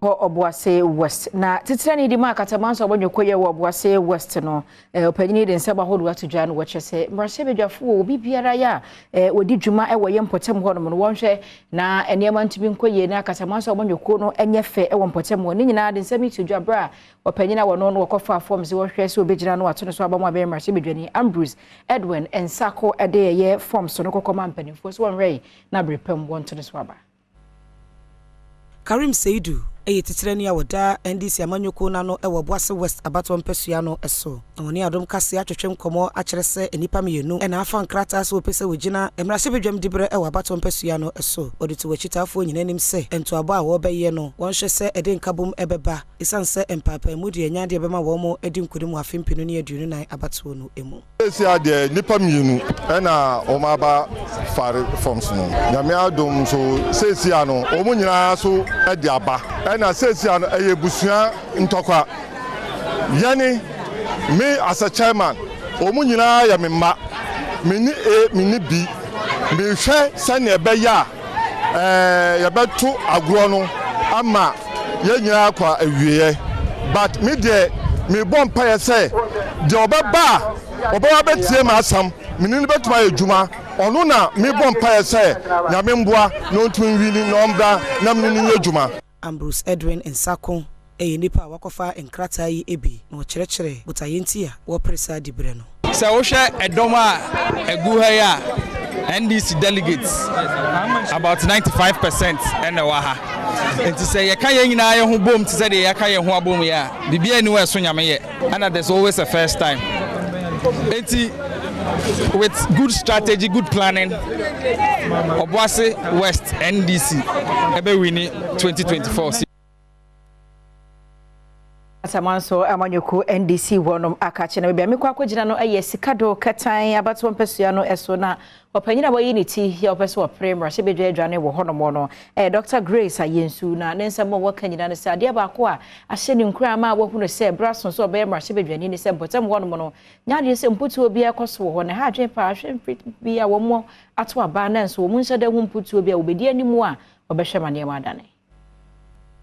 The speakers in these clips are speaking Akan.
Kɔ Obuasi West na titire di ma Akatamanso abɔnyɔkɔ yɛ wɔ Obuasi West no, ɔpanyin de nsɛm ahodoɔ ato dwa no, wɔkyerɛ sɛ mmarahyɛbadwafo wɔ obi biara yɛ a wɔdi dwuma wɔ yɛ mpɔtam hɔnom no, wɔnhwɛ na nneɛma ntumi nkɔ yie na Akatamanso abɔnyɔkuo no nyɛ fɛ wɔ mpɔtam hɔ. Ne nyinaa de nsɛm yi to dwa berɛ a ɔpanyin a wɔno no wɔkɔfa fam sɛ wɔhwɛ sɛ obɛgyina no ato no so aba mu abɛyɛ mmarahyɛbadwani, Ambrose Edwin Nsako, de ɛyɛ fam so no kɔkɔma mpanimfoɔ so wɔnhwɛ yi na abere pam wɔnto no so aba. Karim Seidu ɛyɛ titirani a wɔda NDC amanyɔkuo n'ano ɛwɔ Obuasi West abatoɔ mpɛsua no so, na wɔne Adom Kaseɛ atwetwe nkɔmmɔ akyerɛ sɛ nnipa mmienu ɛna afa nkrataa sɛ wɔpɛ sɛ wɔgyina mmarahyɛbadwam diberɛ ɛwɔ abatoɔ mpɛsua no so. Wɔde to wɔakyitaafoɔ nyinaa anim sɛ ntoabɔ a wɔrebɛyɛ no, wɔnhwɛ sɛ ɛde nkabom ɛbɛba, ɛsiane sɛ mpaapaamu deɛ ɛnya deɛ ɛbɛma wɔn mo adi nkonim wɔ afe 2024 abatoɔ no mu. Esi adeɛ, nipa mmienu ɛna wɔn aba fare forms no. Nyame adom so, seesi ano wɔn nyinaa so ɛde aba, ɛna seesi ano ɛyɛ busua ntɔkwa. Yɛne me as a chairman, wɔn nyinaa yɛ me mma. Me ni A, me ni B. Mehwɛ sɛnea ɛbɛyɛ a yɛbɛto agorɔ no ama yɛn nyinaa kɔ awieɛ, but me deɛ, mebɔ mpaeɛ sɛ deɛ ɔbɛba a ɔbɛba bɛtie ma asɛm mene no bɛtumi ayɛ adwuma, ɔno na mebɔ mpaeɛ sɛ Nyame mboa na ɔntumi nwini na ɔmbra na mene no nyɛ adwuma. Ambrose Edwin Nsako ɛyɛ nipa a wakɔfa nkrataa yi bi, na ɔkyerɛkyerɛ botaeɛ nti a wɔpere saa diberɛ no. Sɛ wohwɛ ɛdɔm a ɛgu ha yi a, NDC delegates about 95% ɛna ɛwɔ ha, nti sɛ yɛka yɛn nyinaa yɛn ho bom te sɛ deɛ yɛka yɛn ho abom yɛ a, biribiara ni wɔ ɛso Nyame yɛ, ɛna there's always a first time. Nti with good strategy, good planning, Obuasi West NDC ɛbɛwin 2024. Asamanso amanyɔkuo NDC wɔnom aka kyerɛ na baabi a mekɔ akɔgyina no yɛ Sikado Kɛtan abatoɔ mpɛsua no so, na ɔpanyin a wɔyi ne ti yɛ ɔpɛ sɛ ɔpere mmarahyɛbadwa adwane wɔ hɔnom no ɛyɛ Dr Grace Ayensu, na ne nsɛm a wɔka nyinaa no sɛ adeɛ baako a ahyɛ ne nkura ama a wɔhunu sɛ berɛ aso sɛ ɔbɛyɛ mmarahyɛbadwani ne sɛ mpɔtam hɔnom no nyɛ adeɛ sɛ mputuo bi ɛkɔ so wɔ hɔ, na ha adwene paa hwɛ mfiri bi a wɔn ato aba na nso wɔn nhyɛ da ho mputuo bi a wɔbɛdi anim a wɔbɛhwɛ ma nneɛma adane.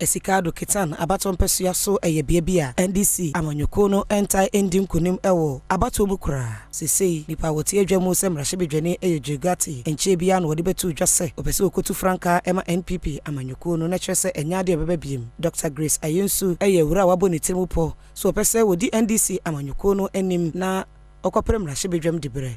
Esikado Ketan abatoɔ mpɛsua so ɛyɛ bea bi a NDC amanyɔkuo no ntae ndi nkonim ɛwɔ abatoɔ mu koraa. Sesei nipa a wɔte adwa mu sɛ mmarahyɛbadwani ɛyɛ Gilgati nkyɛn biara na wɔde bɛto dwa sɛ wɔpɛ sɛ wɔkɔtu frankaa ɛma NPP amanyɔkuo no, na kyerɛ sɛ ɛnyɛ adeɛ ɛbɛba biem. Dr Grace Ayensu ɛyɛ awura a wabɔ ne tirim pɔ so wɔpɛ sɛ wɔdi NDC amanyɔkuo no anim na ɔkɔpere mmarahyɛbadwam diberɛ.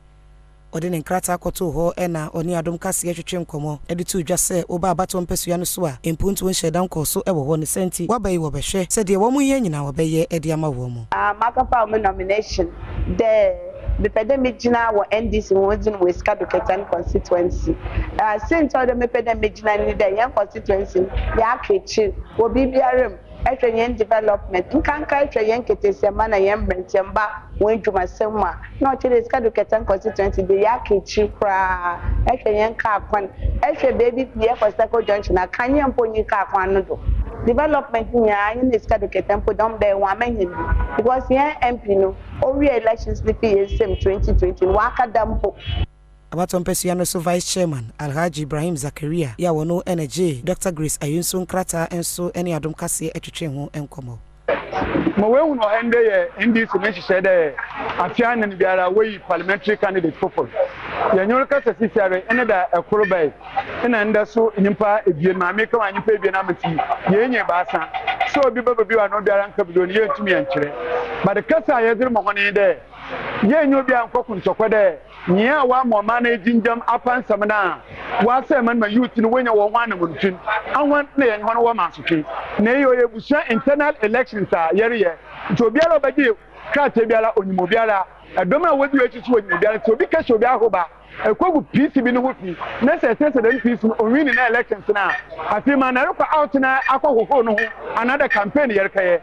Ɔde ne nkrataa kɔtoo hɔ, ɛna ɔne Adom Kaseɛ twetwe nkɔmmɔ ɛde to dwa sɛ woba abatoɔ mpɛsua no so a, mpuntuo nhyɛ da nkɔɔ so ɛwɔ hɔ ne sɛ nti waba yi, wɔbɛhwɛ sɛdeɛ wɔn yɛ nyinaa wɔbɛyɛ ɛde ama wɔn mu. Makɔfa mo nomination dɛ mepɛ dɛ megyina wɔ NDC wɔn dzin wɔ Esikado Ketan constituency. Senti a ɔdɛ mepɛ dɛ megyina ne dɛ yɛn constituency no yɛaka ekyir wɔ biribiara mu. Ɛhwɛ yɛn development nkanka, ɛhwɛ yɛn nketesiama na yɛn mmeranteɛmba wɔn adwumasɛm mu a, na ɔkyerɛ dɛ Esikado Ketan constituency de yɛaka ekyir koraa. Ɛhwɛ yɛn kaa kwan, ɛhwɛ beebi pii, ɛkɔ Circle Junction a, kanea mpo nyi kaa kwan no do. Development nyinaa yɛn Esikado Ketan mpo dɔm dɛ wɔn amɛnyɛ bi because yɛn MP no owie elections ne fi yɛn nsam 2020 no, waka da mpo. Abatoɔ mpɛsua no so vice chairman Alhaji Ibrahim Zakaria yɛ a wɔno ɛna gye Dr Grace Ayunso nkrataa nso ne Adom Kaseɛ atwitwe ho nkɔmmɔ. Ma wehu no ɔhɛn dɛ yɛ NDC ne nhyehyɛ dɛ afe anan biara woyi parliamentary candidate foforɔ. Yɛnyɛ rekasa sisiare ɛne da ɛkoro bɛyi ɛna ndɛ so nyimpa 2, maame kama nyimpa 2 amati yɛnyɛ 3 sɛ obi bɛba bi wa na obiara nka bi do no, yɛntumi yɛnkyerɛ. But kasa a yɛdze ma hɔn yi dɛ yɛnyɛ obi a nkɔko ntɔkwa dɛ nyia a wama ɔman no agyingyam apansam no a wasɛe ma no ma youth no wonya wɔn ho anamontwin ahɔn na yɛnyɛ hɔn wɔ mansotwe, na eyi ɔyɛ busua internal elections a yɛreyɛ, nti obiara a ɔbɛgye krataa biara onyim obiara, ɛdɔm a wodi akyi so onyim obiara, nti obi kɛhyɛ obi ahoba ekogu PCB no ho fi na sɛ ɛsɛ sɛ dɛm PC no onwin na elections no a, afei ma na ɛrekɔ out na akɔ hohoro no ho anaadɛ campaign yɛrekɛyɛ.